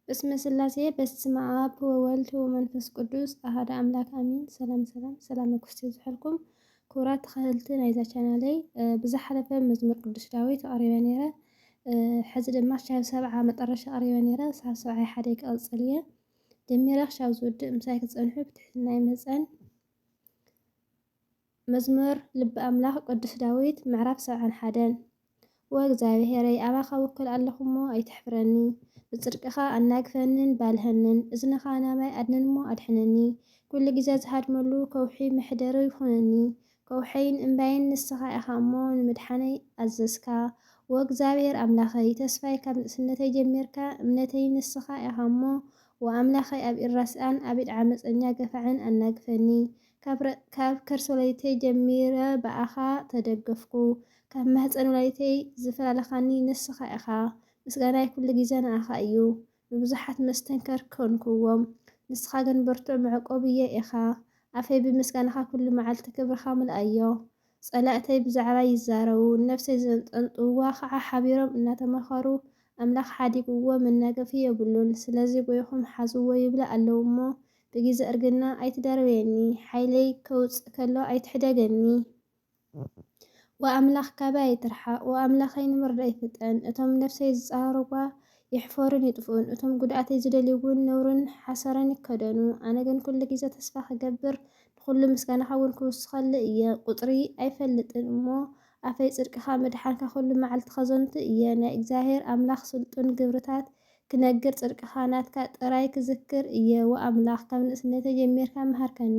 በስመ ስላሴ በስመ ኣብ ወወልድ ወመንፈስ ቅዱስ ኣሃደ ኣምላክ ኣሚን። ሰላም ሰላም ሰላም መኩስቲ ዝሕልኩም ክቡራት ተኸተልቲ ናይዛ ቻናለይ። ብዝሓለፈ መዝሙር ቅዱስ ዳዊት ኣቕሪበ ነይረ። ሕዚ ድማ ክሻብ ሰብዓ መጠረሻ ኣቕሪበ ነይረ። ሳብ ሰብዓ ሓደ ክቐፅል እየ። ጀሚረ ክሻብ ዝውድእ ምሳይ ክትፀንሑ ብትሕትና ይመፀን። መዝሙር ልቢ ኣምላኽ ቅዱስ ዳዊት። ምዕራፍ ሰብዓን ሓደን። ወእግዚኣብሔረይ፣ ኣባኻ ውክል ኣለኹ እሞ ኣይትሕፍረኒ፣ ብጽድቅኻ ኣናግፈንን ባልሀንን፣ እዝንኻ ናባይ ኣድንን እሞ ኣድሕነኒ። ኩሉ ግዜ ዝሃድመሉ ከውሒ መሕደሪ ይኹነኒ። ከውሐይን እምባይን ንስኻ ኢኻ እሞ፣ ንምድሓነይ ኣዘዝካ። ወእግዚኣብሔር ኣምላኸይ፣ ተስፋይ ካብ ንእስነተይ ጀሚርካ እምነተይ ንስኻ ኢኻ እሞ፣ ወኣምላኸይ ኣብ ኢድ ራስኣን ኣብ ኢድ ዓመጸኛ ገፋዕን ኣናግፈኒ። ካብ ከርሲ ወላዲተይ ጀሚረ ብኣኻ ተደገፍኩ። ካብ ማህፀን ወላዲተይ ዝፈላልኻኒ ንስኻ ኢኻ። ምስጋናይ ኩሉ ግዜ ንኣኻ እዩ። ንብዙሓት መስተንከር ኮንክዎም። ንስኻ ግን ብርቱዕ መዕቆብየ ኢኻ። ኣፈይ ብምስጋናኻ ኩሉ መዓልቲ ክብርኻ ምልኣዮ። ጸላእተይ ብዛዕባይ ይዛረቡ፣ ንነፍሰይ ዘንጠንጥውዋ ኸዓ ሓቢሮም እናተመኸሩ፣ ኣምላኽ ሓዲግዎ መናገፊ የብሉን። ስለዚ ጎይኹም ሓዝዎ ይብሉ ኣለዉ እሞ፣ ብግዜ እርግና ኣይትደርብየኒ። ሓይለይ ከውጽእ ከሎ ኣይትሕደገኒ። ወኣምላኽ ካባይ ኣይትርሓቕ፣ ወኣምላኸይ ንምርዳእ ይፍጠን። እቶም ነፍሰይ ዝጻረርዋ ይሕፈሩን ይጥፍኡን። እቶም ጉድኣተይ ዝደልዩ እውን ነውርን ሓሰረን ይከደኑ። ኣነ ግን ኩሉ ግዜ ተስፋ ክገብር፣ ንኹሉ ምስጋናኻ እውን ክውስኸሉ እየ። ቁጽሪ ኣይፈልጥን እሞ፣ ኣፈይ ጽድቅኻ ምድሓንካ ኩሉ መዓልቲ ከዘንቱ እየ። ናይ እግዚኣብሔር ኣምላኽ ስልጡን ግብርታት ክነግር፣ ጽድቅኻ ናትካ ጥራይ ክዝክር እየ። ወኣምላኽ፣ ካብ ንእስነተይ ጀሚርካ መሃርከኒ፣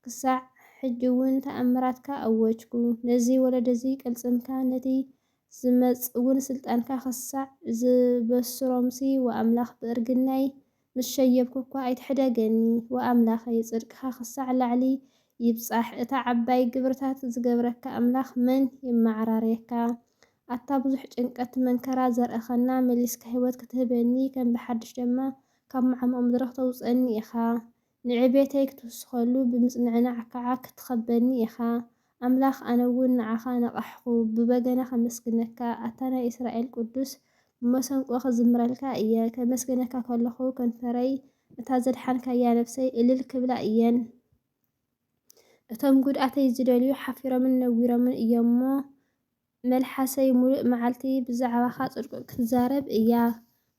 ክሳዕ ሕጂ እውን ተኣምራትካ ኣወጅኩ። ነዚ ወለዶ እዚ ቅልጽምካ፣ ነቲ ዝመጽእ እውን ስልጣንካ ክሳዕ ዝበስሮምሲ፣ ወኣምላኽ ብእርግናይ ምስ ሸየብኩ እኳ ኣይትሕደገኒ። ወኣምላኸይ፣ ጽድቅኻ ክሳዕ ላዕሊ ይብጻሕ። እታ ዓባይ ግብርታት ዝገብረካ ኣምላኽ መን የመዓራርየካ? ኣታ ብዙሕ ጭንቀት መንከራ ዘርእኸና፣ መሊስካ ህይወት ክትህበኒ፣ ከም ብሓድሽ ድማ ካብ መዓሙቕ ምድሪ ክተውጽአኒ ኢኻ። ንዕቤተይ ክትውስኸሉ፣ ብምጽንዕናዕ ከዓ ክትኸበኒ ኢኻ። ኣምላኽ፣ ኣነ እውን ንዓኻ ነቓሕኹ፣ ብበገና ከመስግነካ፣ ኣታ ናይ እስራኤል ቅዱስ፣ ብመሰንቆ ክዝምረልካ እየ። ከመስግነካ ከለኹ፣ ከንፈረይ፣ እታ ዘድሓንካያ ነፍሰይ እልል ክብላ እየን። እቶም ጉድኣተይ ዝደልዩ ሓፊሮምን ነዊሮምን እዮም እሞ፣ መልሓሰይ ምሉእ መዓልቲ ብዛዕባኻ ጽድቁ ክትዛረብ እያ።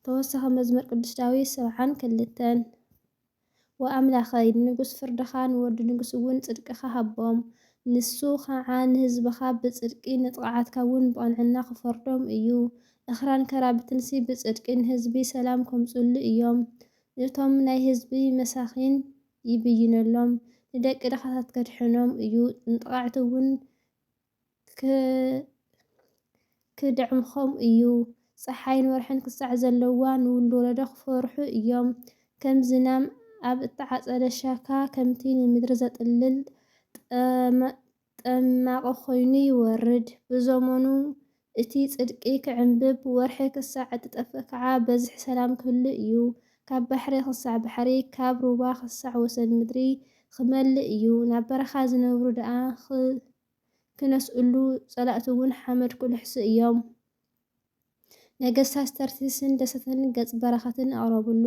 ተወሳኺ መዝሙር ቅዱስ ዳዊት ሰብዓን ክልተን። ወኣምላኸይ፣ ንንጉስ ፍርድኻ፣ ንወዲ ንጉስ እውን ጽድቅኻ ሃቦም። ንሱ ኸዓ ንህዝብኻ ብጽድቂ፣ ንጥቕዓትካ እውን ብቕንዕና ክፈርዶም እዩ። እኽራን ከራብትንሲ ብጽድቂ ንህዝቢ ሰላም ከምጽኡሉ እዮም። ነቶም ናይ ህዝቢ መሳኺን ይብይነሎም፣ ንደቂ ድኻታት ከድሕኖም እዩ። ንጥቓዕቲ እውን ክ-፣ ክድዕምኾም እዩ። ጸሓይን ወርሕን ክሳዕ ዘለዋ ንውሉድ ወለዶ ክፈርሑ እዮም። ከም ዝናም ኣብ እተዓጸደ ሻካ፣ ከምቲ ንምድሪ ዘጥልል ጠመ-፣ ጠማቂ ኮይኑ ይወርድ። ብዘመኑ እቲ ጽድቂ ክዕምብብ፣ ወርሒ ክሳዕ እትጠፍእ ከዓ በዝሒ ሰላም ክህሉ እዩ። ካብ ባሕሪ ክሳዕ ባሕሪ፣ ካብ ሩባ ክሳዕ ወሰን ምድሪ ክመልእ እዩ። ናብ በረኻ ዝነብሩ ደኣ ኽ-፣ ክነስእሉ፣ ጸላእቱ እውን ሓመድ ክልሕሱ እዮም። ነገስታት ተርሲስን ደሰትን ገጽ በረኸትን ኣቕረብሉ።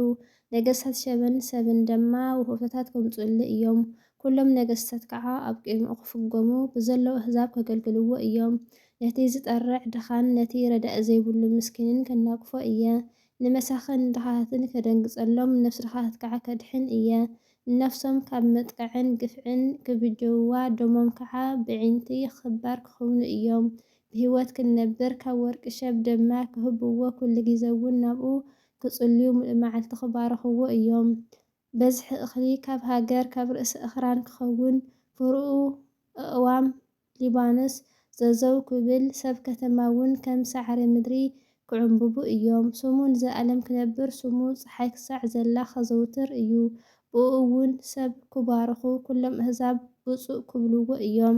ነገስታት ሸበን ሰብን ድማ ውህብቶታት ከምጽኡሉ እዮም። ኩሎም ነገስታት ከዓ ኣብ ቅድሚኡ ክፍገሙ፣ ብዘለዉ ኣህዛብ ከገልግልዎ እዮም። ነቲ ዝጠርዕ ድኻን ነቲ ረዳኢ ዘይብሉ ምስኪንን ከናግፎ እየ። ንመሳኽን ድኻታትን ከደንግጸሎም፣ ነፍሲ ድኻታት ከዓ ከድሕን እየ። ንነፍሶም ካብ መጥቃዕን ግፍዕን ክብጀውዋ፣ ደሞም ከዓ ብዒንቲ ክባር ክኽውኑ እዮም። ብህይወት ክንነብር፣ ካብ ወርቂ ሸብ ድማ ክህብዎ፣ ኩሉ ግዜ እውን ናብኡ ክጽልዩ፣ ምሉእ መዓልቲ ክባርኽዎ እዮም። በዝሒ እኽሊ ካብ ሃገር፣ ካብ ርእሲ እኽራን ክኸውን፣ ፍርኡ ኣእዋም ሊባኖስ ዘዘው ክብል፣ ሰብ ከተማ እውን ከም ሳዕሪ ምድሪ ክዕምብቡ እዮም። ስሙ ንዘኣለም ክነብር፣ ስሙ ጸሓይ ክሳዕ ዘላ ከዘውትር እዩ። ብእኡ እውን ሰብ ክባርኹ፣ ኩሎም ኣህዛብ ብፁዕ ክብልዎ እዮም።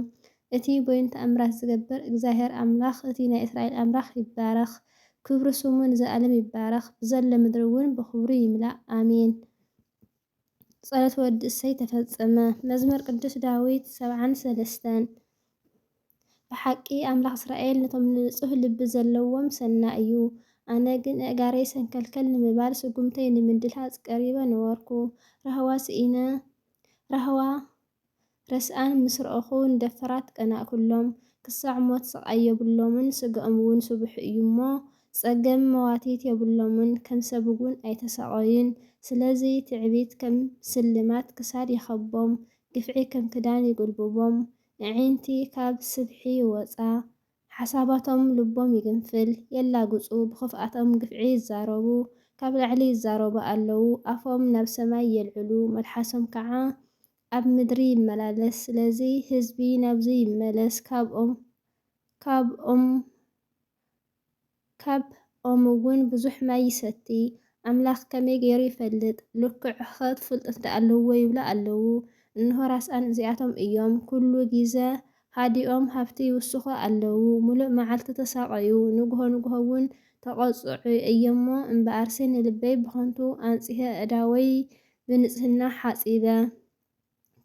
እቲ በይኑ ተኣምራት ዝገብር እግዚኣብሔር ኣምላኽ፣ እቲ ናይ እስራኤል ኣምላኽ ይባረኽ። ክብሪ ስሙ ንዘኣለም ይባረኽ፣ ብዘሎ ምድሪ እውን ብኽብሩ ይምላእ። ኣሜን። ጸሎት ወዲ እሰይ ተፈጸመ። መዝሙር ቅዱስ ዳዊት ሰብዓን ሰለስተን። ብሓቂ ኣምላኽ እስራኤል ነቶም ንጹህ ልቢ ዘለዎም ሰናይ እዩ። ኣነ ግን ኣእጋረይ ሰንከልከል ንምባል ስጉምተይ ንምድልሃጽ ቀሪበ ነበርኩ። ራህዋ ስኢነ፣ ራህዋ ረስኣን ምስ ረኣኹ ንደፋራት ቀናእኩሎም። ክሳዕ ሞት ስቓይ የብሎምን፣ ስጋኦም እውን ስቡሕ እዩ እሞ፣ ጸገም መዋቲት የብሎምን፣ ከም ሰብ እውን ኣይተሳቐዩን። ስለዚ ትዕቢት ከም ስልማት ክሳድ ይኸቦም፣ ግፍዒ ከም ክዳን ይጉልብቦም። ኣዒንቲ ካብ ስብሒ ይወጻ፣ ሓሳባቶም ልቦም ይግንፍል፣ የላግጹ፣ ብኽፍኣቶም ግፍዒ ይዛረቡ፣ ካብ ላዕሊ ይዛረቡ ኣለዉ፣ ኣፎም ናብ ሰማይ የልዕሉ፣ መልሓሶም ከዓ ኣብ ምድሪ ይመላለስ። ስለዚ ህዝቢ ናብዚ ይመለስ፣ ካብ ኦም ካብ ኦም ካብ ኦም እውን ብዙሕ ማይ ይሰቲ። ኣምላኽ ከመይ ገይሩ ይፈልጥ? ልክዕኸ ፍልጠት ደኣ ኣለዎ ይብሉ ኣለዉ። እንሆ ራስኣን እዚኣቶም እዮም። ኩሉ ግዜ ሃዲኦም ሃብቲ ይውስኹ ኣለዉ። ምሉእ መዓልቲ ተሳቐዩ። ንግሆ ንግሆ እውን ተቐጽዑ እየሞ እምበኣርሲ ንልበይ ብኸንቱ ኣንጺሀ ኣእዳወይ ብንጽህና ሓጺበ።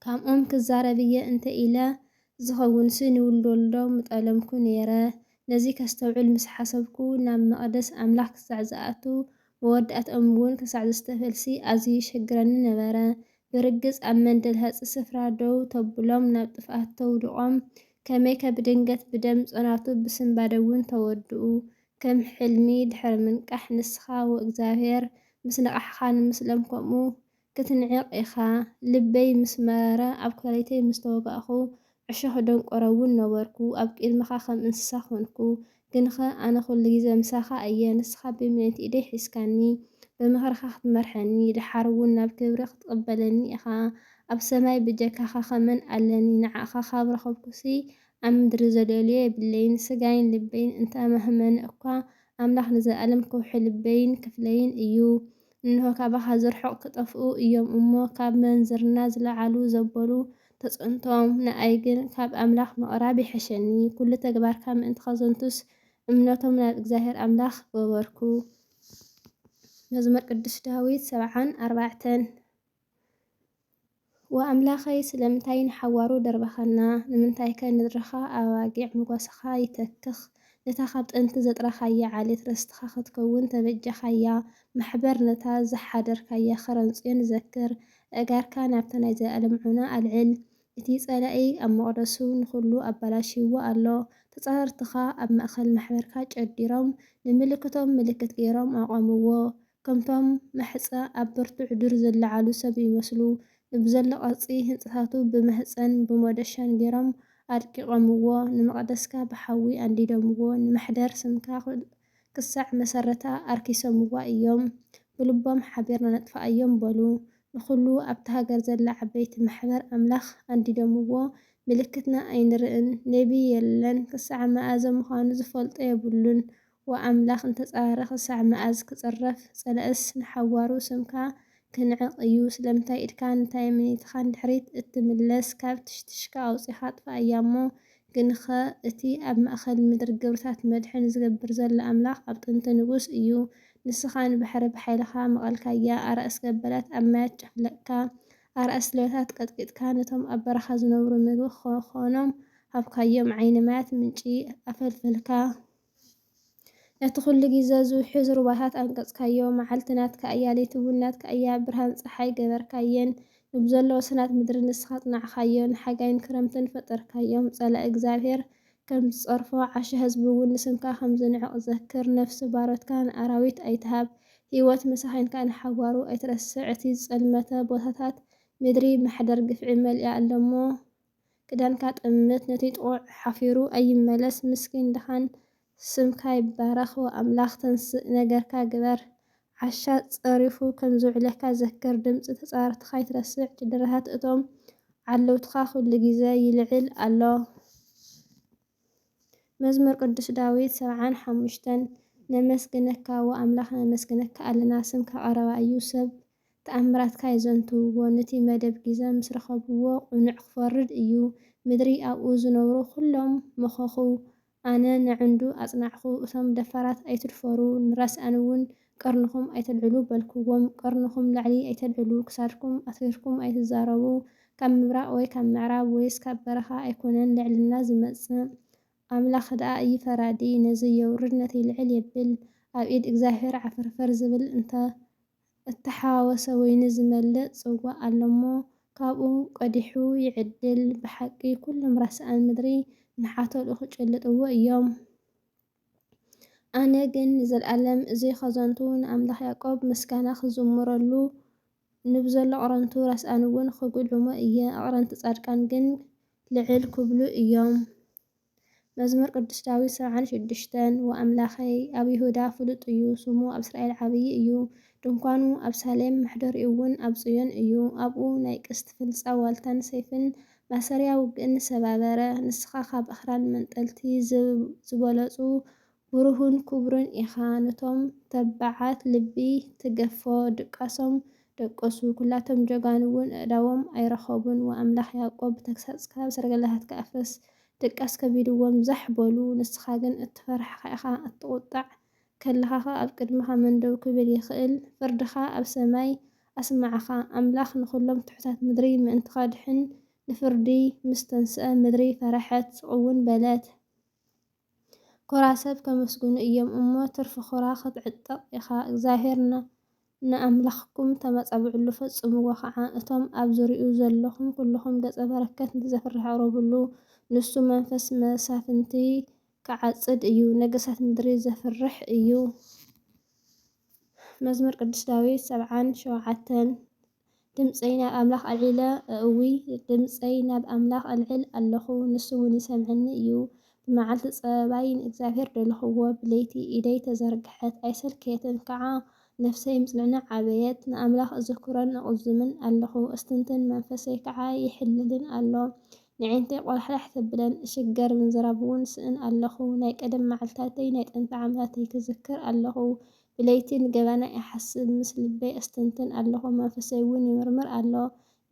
ከምኦም ክዛረብ እየ እንተ ኢለ ዝኸውንሲ ንውልዶ ወልዶ ምጠለምኩ ነይረ። ነዚ ከስተውዕል ምስ ሓሰብኩ ናብ መቕደስ ኣምላኽ ክሳዕ ዝኣቱ መወዳእትኦም እውን ክሳዕ ዝስተፈልሲ ኣዝዩ ይሸግረኒ ነበረ። ብርግጽ ኣብ መንደል ሃጺ ስፍራ ደው ተብሎም ናብ ጥፍኣት ተውድቖም ከመይከ ብድንገት ብደም ጸናቱ ብስንባደ እውን ተወድኡ። ከም ሕልሚ ድሕሪ ምንቃሕ ንስኻ ወእግዚኣብሔር ምስ ነቓሕኻ ንምስሎም ከምኡ ክትንዕቕ ኢኻ። ልበይ ምስ መረረ፣ ኣብ ኩላሊተይ ምስ ተወጋእኹ፣ ዕሾኽ ደንቆሮ እውን ነበርኩ። ኣብ ቅድመኻ ከም እንስሳ ኾንኩ። ግንኸ ኣነ ኩሉ ግዜ ምሳኻ እየ፣ ንስኻ ብየማነይቲ ኢደይ ሒዝካኒ፣ ብምኽርኻ ክትመርሐኒ፣ ደሓር እውን ናብ ክብሪ ክትቕበለኒ ኢኻ። ኣብ ሰማይ ብጀካኻ ከመን ኣለኒ? ንዓኻ ካብ ረኸብኩሲ፣ ኣብ ምድሪ ዘደልዮ የብለይን። ስጋይን ልበይን እንተኣማህመኒ እኳ፣ ኣምላኽ ንዘለኣለም ከውሒ ልበይን ክፍለይን እዩ። እንሆ ካባኻ ዝርሕቑ ክጠፍኡ እዮም እሞ፣ ካብ ምንዝርና ዝለዓሉ ዘበሉ ተጸንቶም። ንኣይ ግን ካብ ኣምላኽ ምቕራብ ይሐሸኒ። ኩሉ ተግባርካ ምእንቲ ከዘንቱስ፣ እምነቶም ናብ እግዚኣብሔር ኣምላኽ ገበርኩ። መዝሙር ቅዱስ ዳዊት ሰብዓን ኣርባዕተን። ወኣምላኸይ፣ ስለምንታይ ንሓዋሩ ደርበኻና? ንምንታይከ ንድርኻ ኣባጊዕ መጓሰኻ ይተክኽ? ነታ ካብ ጥንቲ ዘጥረኻያ ዓሌት ርስትኻ ክትከውን ተበጀኻያ። ማሕበር ነታ ዝሓደርካያ ኸረን ጽዮን ዘክር። ኣእጋርካ ናብቲ ናይ ዘለኣለም ዑና ኣልዕል። እቲ ጸላኢ ኣብ መቕደሱ ንኹሉ ኣባላሽይዎ ኣሎ። ተጻረርትኻ ኣብ ማእከል ማሕበርካ ጨዲሮም፣ ንምልክቶም ምልክት ገይሮም ኣቖምዎ። ከምቶም ማሕጸ ኣብ ብርቱዕ ዱር ዝለዓሉ ሰብ ይመስሉ። ንብዘሎ ቅርጺ ህንጻታቱ ብማህጸን ብመዶሻን ገይሮም ኣድቂቖምዎ። ንመቕደስካ ብሓዊ ኣንዲዶምዎ። ንማሕደር ስምካ ክሳዕ መሰረታ ኣርኪሶምዋ እዮም። ብልቦም ሓቢርና ነጥፍኣዮም በሉ። ንኹሉ ኣብቲ ሃገር ዘላ ዓበይቲ ማሕበር ኣምላኽ ኣንዲዶምዎ። ምልክትና ኣይንርእን። ነቢ የለን። ክሳዕ መኣዘ ምዃኑ ዝፈልጦ የብሉን። ወኣምላኽ እንተጻረረ ክሳዕ መኣዝ ክጽረፍ? ጸላእስ ንሓዋሩ ስምካ ክንዕቕ እዩ። ስለምንታይ ኢድካን እንታይ ምኒትኻን ድሕሪት እትምለስ? ካብ ትሽትሽካ ኣውጺኻ ኣጥፍኣያ እሞ። ግንኸ እቲ ኣብ ማእከል ምድሪ ግብርታት መድሕን ዝገብር ዘሎ ኣምላኽ ኣብ ጥንቲ ንጉስ እዩ። ንስኻ ንባሕሪ ብሓይልኻ መቐልካያ፣ ኣራእስ ገበላት ኣብ ማያት ጨፍለቕካ። ኣራእስ ሌዋታት ቀጥቂጥካ፣ ነቶም ኣብ በረኻ ዝነብሩ ምግቢ ክኾኖም ሃብካዮም፣ ዓይኒ ማያት ምንጪ ኣፈልፈልካ። ነቲ ኩሉ ግዜ ዝውሕዝ ሩባታት ኣንቀጽካዮ፣ መዓልቲ ናትካ እያ፣ ለይቲ እውን ናትካ እያ፣ ብርሃን ጸሓይ ገበርካየን፣ ንብዘሎ ወሰናት ምድሪ ንስኻ ኣጽናዕካዮ፣ ንሓጋይን ክረምትን ፈጠርካዮም። ጸላኢ እግዚኣብሔር ከም ዝጸርፎ፣ ዓሻ ህዝቢ እውን ንስምካ ከም ዝንዕቕ ዘክር። ነፍሲ ባሮትካ ንኣራዊት ኣይትሃብ፣ ህይወት መሳኺንካ ንሓዋሩ ኣይትረስዕ። እቲ ዝጸልመተ ቦታታት ምድሪ ማሕደር ግፍዒ መሊኣ ኣሎ እሞ፣ ክዳንካ ጠምት፣ ነቲ ጥቑዕ ሓፊሩ ኣይመለስ። ምስኪን ድኻን ስምካ ይባረኽ፣ ወኣምላኽ ተንስእ፣ ነገርካ ግበር። ዓሻ ጸሪፉ ከም ዝውዕለካ ዘክር፣ ድምጺ ተጻረርትኻ ኣይትረስዕ። ጭድራታት እቶም ዓለውትኻ ኩሉ ግዜ ይልዕል ኣሎ። መዝሙር ቅዱስ ዳዊት ሰብዓን ሓሙሽተን። ነመስግነካ፣ ወኣምላኽ ነመስግነካ ኣለና፣ ስምካ ቀረባ እዩ፣ ሰብ ተኣምራትካ የዘንትውዎ። ነቲ መደብ ግዜ ምስ ረኸብዎ፣ ቅኑዕ ክፈርድ እዩ። ምድሪ ኣብኡ ዝነብሩ ኹሎም መኸኹ። ኣነ ነዕንዱ ኣጽናዕኩ፣ እቶም ደፋራት ኣይትድፈሩ፣ ንራስኣን እውን ቀርንኹም ኣይተልዕሉ በልክዎም። ቀርንኹም ላዕሊ ኣይተልዕሉ፣ ክሳድኩም ኣስሪርኩም ኣይትዛረቡ። ካብ ምብራቕ ወይ ካብ ምዕራብ ወይስ ካብ በረኻ ኣይኮነን ልዕልና ዝመጽእ። ኣምላኽ ደኣ እዩ ፈራዲ፣ ነዚ የውርድ ነቲ ይልዕል የብል። ኣብ ኢድ እግዚኣብሔር ዓፈርፈር ዝብል እንተ እተሓዋወሰ ወይኒ ዝመልእ ጽዋእ ኣሎ እሞ፣ ካብኡ ቀዲሑ ይዕድል። ብሓቂ ኩሎም ራስኣን ምድሪ ንሓተሉ ክጭልጥዎ እዮም። ኣነ ግን ንዘለኣለም እዚ ኸዘንቱ ንኣምላኽ ያዕቆብ ምስጋና ክዝምረሉ፣ ንብዘሎ ኣቕረንቱ ራስኣን እውን ክጉልዕሞ እየ። ኣቕረንቲ ጻድቃን ግን ልዕል ክብሉ እዮም። መዝሙር ቅዱስ ዳዊት ሰብዓን ሽዱሽተን። ወኣምላኸይ ኣብ ይሁዳ ፍሉጥ እዩ፣ ስሙ ኣብ እስራኤል ዓብዪ እዩ። ድንኳኑ ኣብ ሳሌም፣ መሕደሪኡ እውን ኣብ ጽዮን እዩ። ኣብኡ ናይ ቅስት ፍልጻ ዋልታን ሰይፍን ማሰርያ ውግእን ሰባበረ። ንስኻ ካብ ኣኽራን መንጠልቲ ዝብ-፣ ዝበለጹ ብሩህን ክቡርን ኢኻ። ነቶም ተባዓት ልቢ ትገፎ፣ ድቃሶም ደቀሱ። ኩላቶም ጀጋኑ እውን ኣእዳዎም ኣይረኸቡን። ወኣምላኽ ያዕቆብ ብተግሳጽካ ብሰረገላታትካ ኣፍርስ። ድቃስ ከቢድዎም ዛሕ በሉ። ንስኻ ግን እትፈርሕኻ ኢኻ፣ እትቑጣዕ ከለኻ ኸኣ ኣብ ቅድመኻ መን ደው ክብል ይኽእል? ፍርድኻ ኣብ ሰማይ ኣስማዕኻ። ኣምላኽ ንኹሎም ትሑታት ምድሪ ምእንቲ ኸድሕን ንፍርዲ ምስ ተንስአ ምድሪ ፈረሐት፣ ስቕ እውን በለት። ኮራ ሰብ ከመስግኑ እዮም እሞ ትርፊ ኮራ ክትዕጠቕ ኢኻ። እግዚኣብሔር ን-፣ ንኣምላኽኩም ተመጻብዕሉ፣ ፈጽምዎ ኸዓ። እቶም ኣብ ዙርያኡ ዘለኹም ኩልኹም ገጸ በረከት ነቲ ዘፍርሕ ኣቕርብሉ። ንሱ መንፈስ መሳፍንቲ ክዓጽድ እዩ፣ ነገሳት ምድሪ ዘፍርሕ እዩ። መዝሙር ቅዱስ ዳዊት ሰብዓን ሸውዓተን። ድምፀይ ናብ ኣምላኽ ኣልዒለ፣ እውይ፣ ድምፀይ ናብ ኣምላኽ ኣልዕል ኣለኹ፣ ንሱ እውን ይሰምዐኒ እዩ። ብመዓልቲ ጸበባይ ንእግዚኣብሔር ደለኽዎ፣ ብለይቲ ኢደይ ተዘርግሐት፣ ኣይሰልከየትን ከዓ፣ ነፍሰይ ምጽንዕና ዓበየት። ንኣምላኽ እዝክሮን እቕዝምን ኣለኹ፣ እስትንትን መንፈሰይ ከዓ ይሕልልን ኣሎ። ንዒንተይ ቆላሕላሕ ተብለን፣ እሽገር ምዝራብ እውን ስእን ኣለኹ። ናይ ቀደም መዓልታተይ፣ ናይ ጥንቲ ዓመታተይ ክዝክር ኣለኹ። ብለይቲ ንገበናይ እሓስብ፣ ምስ ልበይ እስትንትን ኣለኹ፣ መንፈሰይ እውን ይምርምር ኣሎ።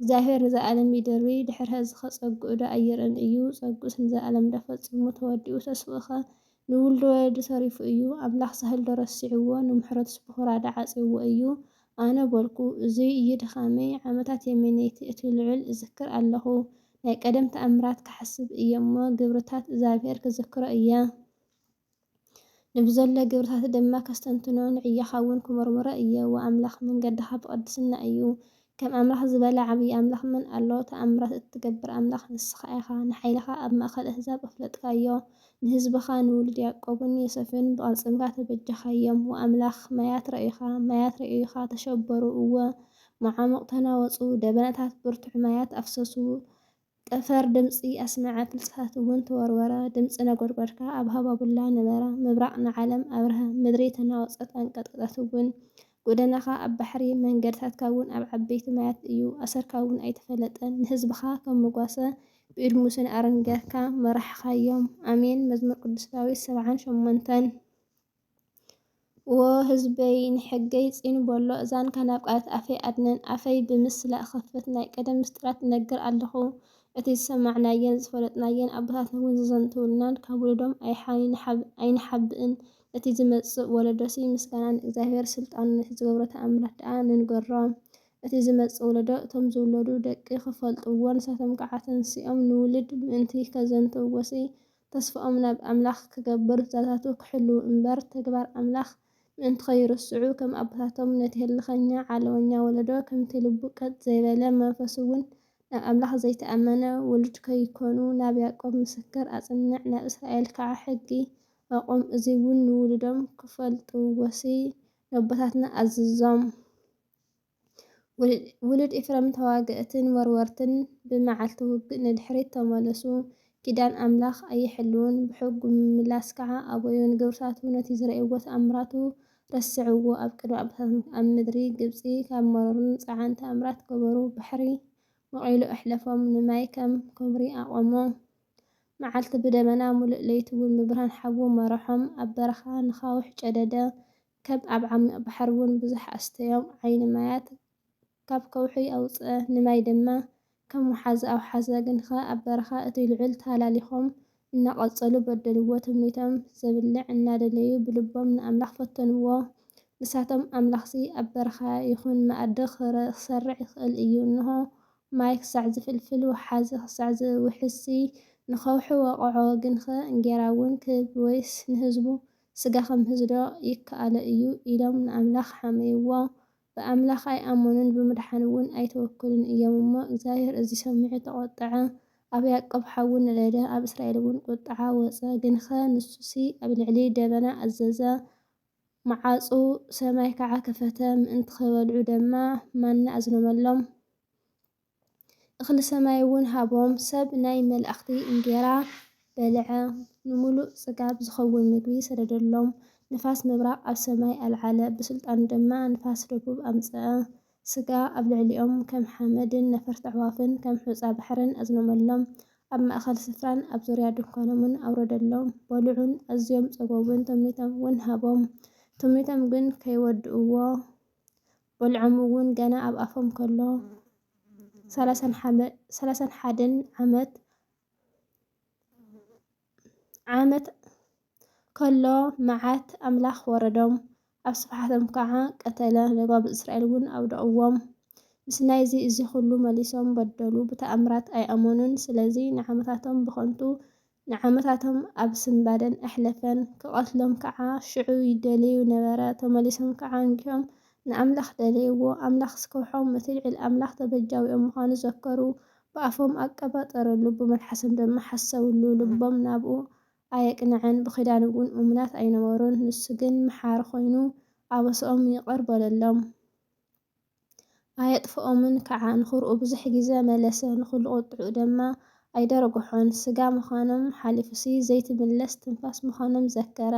እግዚኣብሔር ንዘኣለም ይድሪ፣ ድሕሪ ሐዚ ኸ ጸግኡ ዶ ኣይርእን እዩ? ጸግኡስ ንዘኣለም ዶ ፈጺሙ ተወዲኡ? ተስፍኡኸ ንውልዶ ወለዲ ተሪፉ እዩ? ኣምላኽ ሳህል ዶ ረሲዕዎ? ንምሕረቱስ ብኹራ ዶ ዓጺዎ እዩ? ኣነ በልኩ፣ እዙይ እዩ ድኻመይ፣ ዓመታት የሜነይቲ እቲ ልዑል እዝክር ኣለኹ። ናይ ቀደም ተኣምራት ክሓስብ እየ እሞ፣ ግብርታት እግዚኣብሔር ክዝክሮ እየ። ንብዘሎ ግብርታት ድማ ከስተንትኖ፣ ንዕዮኻ እውን ክምርምሮ እየ። ወኣምላኽ መንገድኻ ብቕድስና እዩ። ከም ኣምላኽ ዝበለ ዓብዪ ኣምላኽ መን ኣሎ? ተኣምራት እትገብር ኣምላኽ ንስኻ ኢኻ። ንሓይልኻ ኣብ ማእከል ኣህዛብ ኣፍለጥካዮ። ንህዝብኻ ንውሉድ ያዕቆብን ዮሴፍን ብቕልጽምካ ተበጀኻዮም። ወኣምላኽ ማያት ረኢኻ፣ ማያት ረኢኻ ተሸበሩ፣ እወ፣ መዓሙቕ ተናወጹ። ደበናታት ብርቱዕ ማያት ኣፍሰሱ። ጠፈር ድምጺ ኣስመዐ፣ ፍልጻታት እውን ተወርወረ። ድምጺ ነጎድጓድካ ኣብ ሃባቡላ ነበረ። ምብራቕ ንዓለም ኣብርሀ፣ ምድሪ ተናወጸት፣ ኣንቀጥቀጠት እውን። ጎደናኻ ኣብ ባሕሪ፣ መንገድታትካ እውን ኣብ ዓበይቲ ማያት እዩ። ኣሰርካ እውን ኣይተፈለጠን። ንህዝብኻ ከም መጓሰ ብኢድ ሙሴ ንኣሮን ጌርካ መራሕኻዮም። ኣሜን። መዝሙር ቅዱስ ዳዊት ሰብዓን ሸሞንተን። ዎ ህዝበይ፣ ንሕገይ ጽን በሎ፣ እዛንካ ናብ ቃላት ኣፈይ ኣድነን። ኣፈይ ብምስላ እኸፍት፣ ናይ ቀደም ምስጢራት እነግር ኣለኹ። እቲ ዝሰማዕናየን ዝፈለጥናየን ኣቦታትና እውን ዘዘንትውልናን፣ ካብ ውሉዶም ኣይሓ-፣ ኣይንሓብ-፣ ኣይንሓብእን። ነቲ ዝመጽእ ወለዶሲ ምስጋና ንእግዚኣብሔር፣ ስልጣኑ ነቲ ዝገብሮ ተኣምራት ደኣ ንንገሮ። እቲ ዝመጽእ ወለዶ፣ እቶም ዝውለዱ ደቂ ክፈልጥዎ፣ ንሳቶም ከዓ ተንሲኦም ንውሉድ ምእንቲ ከዘንትውዎሲ፣ ተስፋኦም ናብ ኣምላኽ ክገብር፣ ትእዛዛቱ ክሕልዉ እምበር፣ ተግባር ኣምላኽ ምእንቲ ኸይርስዑ፣ ከም ኣቦታቶም ነቲ ህልኸኛ ዓለወኛ ወለዶ፣ ከምቲ ልቡ ቀጥ ዘይበለ፣ መንፈሱ እውን ናብ ኣምላኽ ዘይተኣመነ ውሉድ ከይኮኑ፣ ናብ ያዕቆብ ምስክር ኣጽንዕ፣ ናብ እስራኤል ከዓ ሕጊ ኣቑም። እዚ እውን ንውሉዶም ክፈልጥዎሲ፣ ነቦታትና ኣዝዞም። ውል-፣ ውሉድ ኤፍሬም ተዋግእትን ወርወርትን ብመዓልቲ ውግእ ንድሕሪት ተመለሱ። ኪዳን ኣምላኽ ኣይሕልውን፣ ብሕጉ ምምላስ ከዓ ኣበዩ። ንግብርታቱ ነቲ ዝረእይዎ ተኣምራቱ ረስዕዎ። ኣብ ቅድሚ ኣቦታቶም ኣብ ምድሪ ግብጺ ካብ መረሩን ጸዓን ተኣምራት ገበሩ። ባሕሪ መቒሉ ኣሕለፎም፣ ንማይ ከም ከብሪ ኣቖሞ። መዓልቲ ብደመና ምሉእ ለይቲ እውን ብብርሃን ሓዊ መረሖም። ኣብ በረኻ ንኻውሕ ጨደደ፣ ከብ ኣብ ዓሚቕ ባሕሪ እውን ብዙሕ ኣስተዮም። ዓይኒ ማያት ካብ ከውሒ ኣውጽአ፣ ንማይ ድማ ከም ወሓዚ ኣውሓዘ። ግንኸ ኣብ በረኻ እቲ ልዑል ተሃላሊኾም እናቐጸሉ በደልዎ። ትምኒቶም ዘብልዕ እናደለዩ ብልቦም ንኣምላኽ ፈተንዎ። ንሳቶም፣ ኣምላኽሲ ኣብ በረኻ ይኹን መኣዲ ክረ-፣ ክሰርዕ ይኽእል እዩ። እንሆ ማይ ክሳዕ ዝፍልፍል፣ ወሓዚ ክሳዕ ዝውሕዝሲ ንኸውሒ ወቕዖ። ግንኸ እንጌራ እውን ክህብ ወይስ ንህዝቡ ስጋ ከምህዝዶ ይከኣሎ እዩ ኢሎም ንኣምላኽ ሓመይዎ። ብኣምላኽ ኣይኣመኑን፣ ብምድሓን እውን ኣይተወከሉን እዮም እሞ፣ እግዚኣብሔር እዚ ሰሚዑ ተቖጥዐ። ኣብ ያዕቆብ ሓዊ ነደደ፣ ኣብ እስራኤል እውን ቁጥዓ ወጸ። ግንኸ ንሱሲ ኣብ ልዕሊ ደበና ኣዘዘ፣ መዓጹ ሰማይ ከዓ ከፈተ፣ ምእንቲ ኸበልዑ ደማ ማና ኣዝነመሎም። እኽሊ ሰማይ እውን ሃቦም። ሰብ ናይ መላእኽቲ እንጌራ በልዐ፣ ንምሉእ ጽጋብ ዝኸውን ምግቢ ሰደደሎም። ንፋስ ምብራቕ ኣብ ሰማይ ኣልዓለ፣ ብስልጣኑ ድማ ንፋስ ደቡብ ኣምጽአ። ስጋ ኣብ ልዕሊኦም ከም ሓመድን ነፈርቲ ኣዕዋፍን ከም ሑጻ ባሕርን ኣዝነመሎም። ኣብ ማእከል ስፍራን ኣብ ዙርያ ድንኳኖምን ኣውረደሎም። በልዑን ኣዝዮም ጸገቡን፣ ትምኒቶም እውን ሃቦም። ትምኒቶም ግን ከይወድእዎ በልዖም እውን ገና ኣብ ኣፎም ከሎ፣ ሰላሳን ሓመ-፣ ሰላሳን ሓደን ዓመት፣ ዓመት ከሎ መዓት ኣምላኽ ወረዶም፣ ኣብ ስፍሓቶም ከዓ ቀተለ፣ ነጋብእ እስራኤል እውን ኣውደቕዎም። ምስ ናይዚ እዚ ኩሉ መሊሶም በደሉ፣ ብተኣምራት ኣይኣመኑን። ስለዚ ንዓመታቶም ብኸንቱ ንዓመታቶም ኣብ ስንባደን ኣሕለፈን። ክቐትሎም ከዓ ሽዑ ይደልዩ ነበረ። ተመሊሶም ከዓ እንኪኦም ንኣምላኽ ደለይዎ። ኣምላኽ ዝከውሖም እቲ ልዕል ኣምላኽ ተበጃዊኦም ምዃኑ ዘከሩ። ብኣፎም ኣቀባጠረሉ፣ ብመልሓሶም ድማ ሓሰብሉ። ልቦም ናብኡ ኣየቅንዐን፣ ብኺዳኑ እውን እሙናት ኣይነበሩን። ንሱ ግን መሓሪ ኮይኑ ኣበስኦም ይቕር በለሎም። ኣየጥፍኦምን ከዓ ንኽርኡ ብዙሕ ግዜ መለሰ፣ ንኹሉ ቁጥዕኡ ድማ ኣይደርጉሖን። ስጋ ምዃኖም ሓሊፉሲ ዘይትምለስ ትንፋስ ምዃኖም ዘከረ።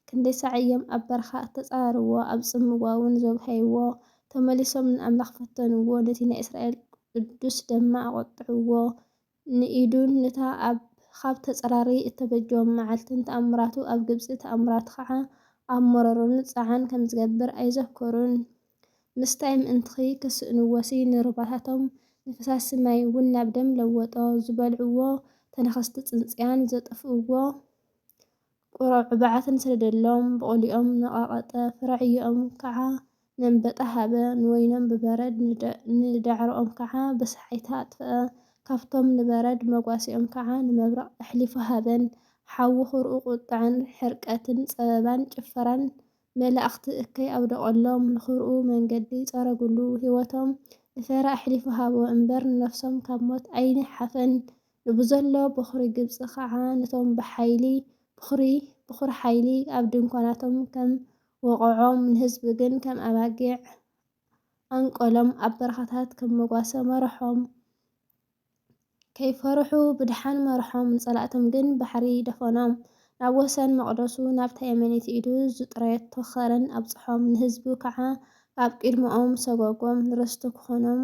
ክንደይ ሳዕ እዮም ኣብ በረኻ እተጻረርዎ፣ ኣብ ጽምዋ እውን ዘጉሃይዎ። ተመሊሶም ንኣምላኽ ፈተንዎ፣ ነቲ ናይ እስራኤል ቅዱስ ድማ ኣቖጥዕዎ። ንኢዱን ነታ ኣብ፣ ካብ ተጸራሪ እተበጀወም መዓልትን ተኣምራቱ ኣብ ግብጺ ተኣምራቱ ኸዓ ኣብ መረሮን ጻዓን ከም ዝገብር ኣይዘከሩን። ምስታይ ምእንትኺ ክስእንዎሲ ንሩባታቶም ንፈሳሲ ማይ እውን ናብ ደም ለወጦ። ዝበልዕዎ ተነኸስቲ ጽንጽያን ዘጠፍእዎ ቁሩዕ ባዕትን ሰደደሎም። ብቐሊኦም ነቓቐጠ፣ ፍረ ዕዮኦም ከዓ ነንበጣ ሃበ። ንወይኖም ብበረድ፣ ንደ-፣ ንዳዕሮኦም ከዓ ብሰሓይታ ኣጥፍአ። ካብቶም ንበረድ መጓሲኦም ከዓ ንመብረቕ ኣሕሊፉ ሃበን። ሓዊ ኹርኡ ቁጥዐን ሕርቀትን ጸበባን ጭፈራን መላእኽቲ እከይ ኣውደቐሎም። ንኽርኡ መንገዲ ጸረግሉ። ህይወቶም ንፈራ ኣሕሊፉ ሃቦ እምበር ንነፍሶም ካብ ሞት ኣይንሓፈን። ንብዘሎ በኹሪ ግብጺ ኸዓ ነቶም ብሓይሊ በኹሪ፣ በኹሪ ሓይሊ ኣብ ድንኳናቶም ከም ወቐዖም፣ ንህዝቢ ግን ከም ኣባጊዕ ኣንቀሎም፣ ኣብ በረኻታት ከም መጓሰ መርሖም። ከይፈርሑ ብድሓን መርሖም፣ ንጸላእቶም ግን ባሕሪ ደፈኖም። ናብ ወሰን መቕደሱ፣ ናብታ የመነይቲ ኢዱ ዝጥረየቶ ኸረን ኣብጽሖም። ንህዝቡ ከዓ ኣብ ቅድመኦም ሰጎጎም፣ ንርስቱ ክኾኖም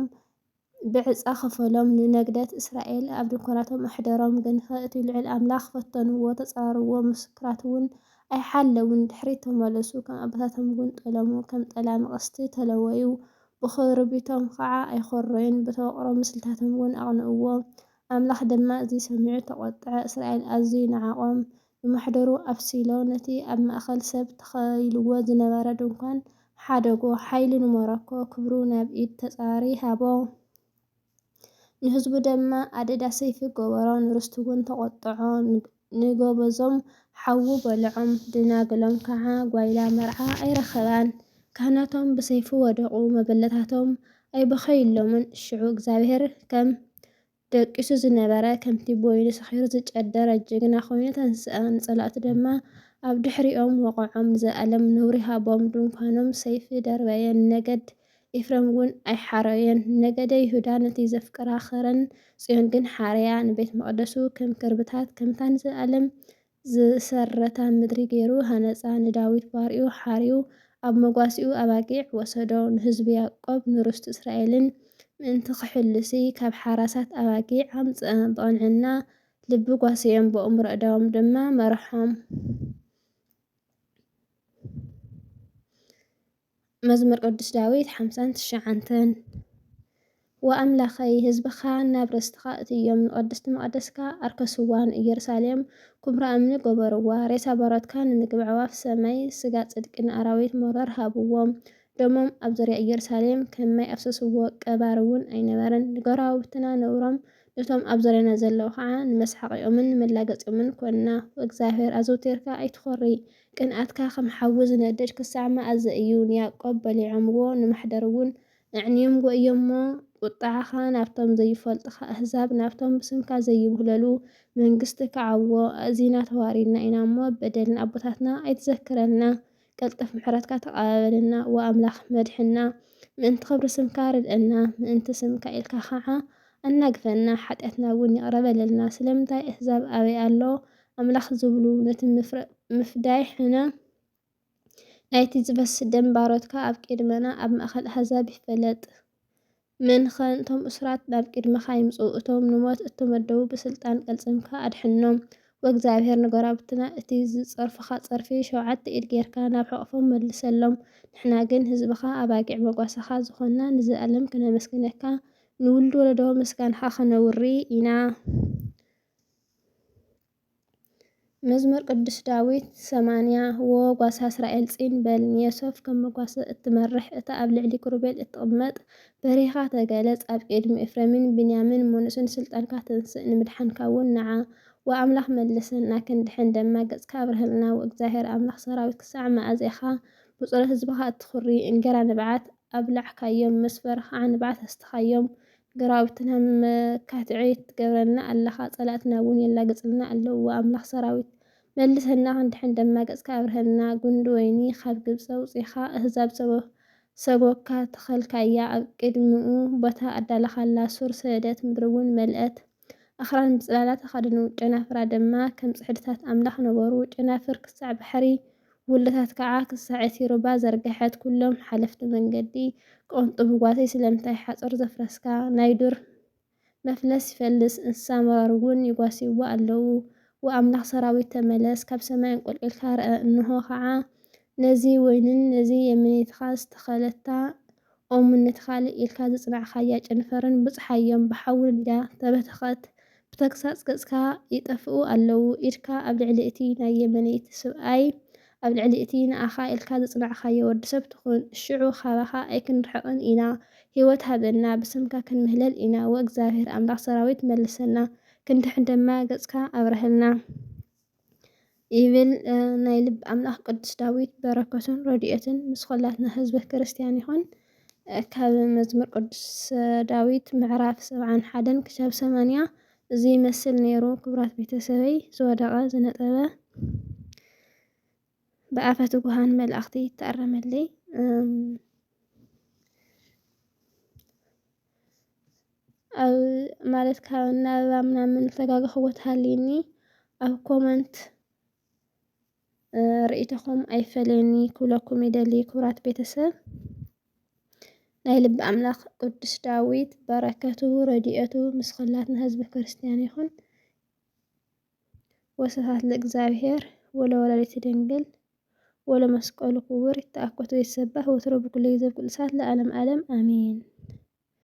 ብዕጻ ኸፈሎም። ንነግደት እስራኤል ኣብ ድንኳናቶም ኣሕደሮም። ግንኸ እቲ ልዑል ኣምላኽ ፈተንዎ፣ ተጻረርዎ፣ ምስክራቱ እውን ኣይሓለዉን። ድሕሪት ተመለሱ፣ ከም ኣቦታቶም እውን ጠለሙ፣ ከም ጠላሚ ቀስቲ ተለወዩ። ብኽርቢቶም ኸዓ ኣይኾረዩን፣ ብተወቕሮ ምስልታቶም እውን ኣቕንእዎ። ኣምላኽ ድማ እዚ ሰሚዑ ተቖጥዐ፣ እስራኤል ኣዝዩ ነዓቖም። ንማሕደሩ ኣብ ሲሎ፣ ነቲ ኣብ ማእከል ሰብ ተኸይልዎ ዝነበረ ድንኳን ሓደጎ። ሓይሉ ንመረኮ፣ ክብሩ ናብ ኢድ ተጻሪ ሃቦ። ንህዝቡ ድማ ኣደዳ ሰይፊ ገበሮ፣ ንርስቱ እውን ተቖጥዖ። ንጎበዞም ሓዊ በልዖም፣ ደናግሎም ከዓ ጓይላ መርዓ ኣይረኸባን። ካህናቶም ብሰይፊ ወደቑ፣ መበለታቶም ኣይበኸዩሎምን። ሽዑ እግዚኣብሔር ከም ደቂሱ ዝነበረ፣ ከምቲ ብወይኒ ሰኺሩ ዝጨደረ ጅግና ኮይኑ ተንስአ። ንጸላእቱ ድማ ኣብ ድሕሪኦም ወቐዖም፣ ንዘለኣለም ነውሪ ሃቦም። ድንኳኖም ሰይፊ ደርበየ፣ ንነገድ ኤፍሬም እውን ኣይሓረዮን። ንነገደ ይሁዳ ነቲ ዘፍቅራ ኸረን ጽዮን ግን ሓረያ፣ ንቤት መቕደሱ ከም ከርብታት፣ ከምታ ንዘለኣለም ዝሰረታ ምድሪ ገይሩ ሃነጻ። ንዳዊት ባርዩ ሓርዩ፣ ኣብ መጓሲኡ ኣባጊዕ ወሰዶ። ንህዝቢ ያዕቆብ ንርስቱ እስራኤልን ምእንቲ ክሕሉሲ፣ ካብ ሓራሳት ኣባጊዕ ኣምጽአ። ብቕንዕና ልቢ ጓሰዮም፣ ብእምሮ ኣእዳዎም ድማ መርሖም። መዝሙር ቅዱስ ዳዊት ሓምሳን ትሽዓንተን። ወኣምላኸይ፣ ህዝብኻ ናብ ርስትኻ እትዮም፣ ንቅድስቲ መቐደስካ ኣርከስዋ። ንኢየሩሳሌም ኩምራ እምኒ ገበርዋ፣ ሬሳ ባሮትካ ንምግቢ ኣዕዋፍ ሰማይ፣ ስጋ ጽድቂ ንኣራዊት መሮር ሃብዎም። ደሞም ኣብ ዙርያ ኢየሩሳሌም ከም ማይ ኣፍሰስዎ፣ ቀባሪ እውን ኣይነበረን። ንጎረባብትና ነውሮም እቶም ኣብ ዙርያና ዘለዉ ኸዓ ንመስሓቒኦምን ንመላገጺኦምን ኮንና። ወእግዚኣብሔር ኣዘውቲርካ ኣይትኾሪ፣ ቅንኣትካ ከም ሓዊ ዝነድድ ክሳዕ መኣዘ እዩ? ንያዕቆብ በሊዖምዎ፣ ንማሕደር እውን ኣዕንዮምዎ እዮም እሞ፣ ቁጥዓኻ ናብቶም ዘይፈልጡኻ ኣህዛብ፣ ናብቶም ብስምካ ዘይብህለሉ መንግስቲ ክዓዎ። ኣእዚና ተዋሪድና ኢና እሞ፣ በደል ንኣቦታትና ኣይትዘክረልና። ቀልጥፍ ምሕረትካ ተቐባበልና፣ ወኣምላኽ መድሕና። ምእንቲ ክብሪ ስምካ ርድአና፣ ምእንቲ ስምካ ኢልካ ኸዓ ኣናግፈና፣ ሓጢኣትና እውን ይቕረ በለልና። ስለምንታይ ኣህዛብ ኣበይ ኣሎ ኣምላኽ ዝብሉ፣ ነቲ ምፍረ-፣ ምፍዳይ ሕነ ናይቲ ዝፈስስ ደም ባሮትካ ኣብ ቅድመና ኣብ ማእከል ኣህዛብ ይፈለጥ። መን ኸ ነቶም እሱራት ናብ ቅድመኻ ይምጹ፣ እቶም ንሞት እተመደቡ ብስልጣን ቅልጽምካ ኣድሕኖም። ወእግዚኣብሔር ንጎረባብትና እቲ ዝጸርፉኻ ጸርፊ ሸውዓተ ኢድ ጌርካ ናብ ሕቕፎም መልሰሎም። ንሕና ግን ህዝብኻ ኣባጊዕ መጓሰኻ ዝኾንና ንዘለኣለም ክነመስግነካ፣ ንውሉድ ወለዶ ምስጋናኻ ከነውሪ ኢና። መዝሙር ቅዱስ ዳዊት ሰማንያ። ዎ ጓሳ እስራኤል ጽን በል፣ ንዮሴፍ ከም መጓሰ እትመርሕ፣ እታ ኣብ ልዕሊ ኪሩቤል እትቕመጥ በሪኻ ተገለጽ፣ ኣብ ቅድሚ ኤፍሬምን ብንያምን መንእሰይን ስልጣንካ ተንስእ፣ ንምድሓንካ እውን ንዓ። ወኣምላኽ መልሰና፣ ክንድሕን ደማ ገጽካ ኣብርሀልና። ወእግዚኣብሔር ኣምላኽ ሰራዊት ክሳዕ መኣዝ ኢኻ ብጸሎት ህዝብኻ እትኹሪ? እንጌራ ንብዓት ኣብላዕካዮም፣ መስፈሪ ኸዓ ንብዓት ኣስተኻዮም። ግራውትና መካትዒ ትገብረና ኣለኻ፣ ጸላእትና እውን የላግጽልና ኣለዉ። ኣምላኽ ሰራዊት፣ መልሰና፣ ክንድሕን ደማ ገጽካ ኣብርሀልና። ጉንዲ ወይኒ ካብ ግብጺ ኣውጺእኻ፣ ኣህዛብ ሰጎ-፣ ሰጎግካ ተኸልካያ፣ ኣብ ቅድሚኡ ቦታ ኣዳለኻላ። ሱር ሰደደት፣ ምድሪ እውን መልአት። ኣኽራን ብጽላላ ተኸደኑ፣ ጨናፍራ ድማ ከም ጽሕድታት ኣምላኽ ነበሩ። ጨናፍር ክሳዕ ባሕሪ፣ ውልታት ከዓ ክሳዕ እቲ ሩባ ዘርገሐት። ኩሎም ሓለፍቲ መንገዲ ቀንጡ ብጓሰይ፣ ስለምንታይ ሓጹር ዘፍረስካ? ናይ ዱር መፍለስ ይፈልስ፣ እንስሳ መራር እውን ይጓስይዎ ኣለዉ። ወኣምላኽ ሰራዊት ተመለስ፣ ካብ ሰማይ ኣንቆልቂልካ ርአ፣ እንሆ ኸዓ ነዚ ወይንን ነዚ የመነይትኻ ዝተኸለታ ኦምን ነቲ ካልእ ኢልካ ዘጽናዕኻያ ጨንፈርን ብጽሓዮም፣ ብሓዊ ነዲዳ ተበተኸት። ብተግሳጽ ገጽካ ይጠፍኡ ኣለዉ፣ ኢድካ ኣብ ልዕሊ እቲ ናይ የመነይቲ ሰብኣይ፣ ኣብ ልዕሊ እቲ ንኣኻ ኢልካ ዘጽናዕኻዮ ወዲ ሰብ ትኹን። ሽዑ ካባኻ ኣይክንርሕቕን ኢና፣ ህይወት ሃበና፣ ብስምካ ክንምህለል ኢና። ወእግዚኣብሔር ኣምላኽ ሰራዊት መልሰና፣ ክንድሕን ደማ ገጽካ ኣብርሀልና። ይብል፣ እ፣ ናይ ልቢ ኣምላኽ ቅዱስ ዳዊት። በረከቱን ረድኤቱን ምስ ኹላትና ህዝበ ክርስቲያን ይኹን። እ፣ ካብ መዝሙር ቅዱስ ዳዊት ምዕራፍ ሰብዓን ሓደን ክሳብ ሰማንያ እዚ ይመስል ነይሩ። ክቡራት ቤተሰበይ፣ ዝወደቐ ዝነጠበ ብኣፈ ትጉሃን መላእኽቲ ይተኣረመለይ። እም፣ ኣብ፣ ማለት ካብ ኣናብባ ምናምን ዝተጋገኽዎ ተሃልዩኒ ኣብ ኮመንት፣ እ፣ ርእይቶኹም ኣይፈለየኒ ክብለኩም ይደሊ ክቡራት ቤተሰብ። ናይ ልቢ ኣምላኽ ቅዱስ ዳዊት በረከቱ ረድኤቱ ምስ ኹላትና ህዝቢ ክርስቲያን ይኹን። ወስብሐት ለእግዚኣብሔር ወለወላዲቱ ድንግል ወለመስቀሉ ክቡር። ይትኣከቱ ይትሰባህ ወትሩ ብኩሉ ግዜ ብኩሉ ሰዓት ለዓለም ዓለም ኣሜን።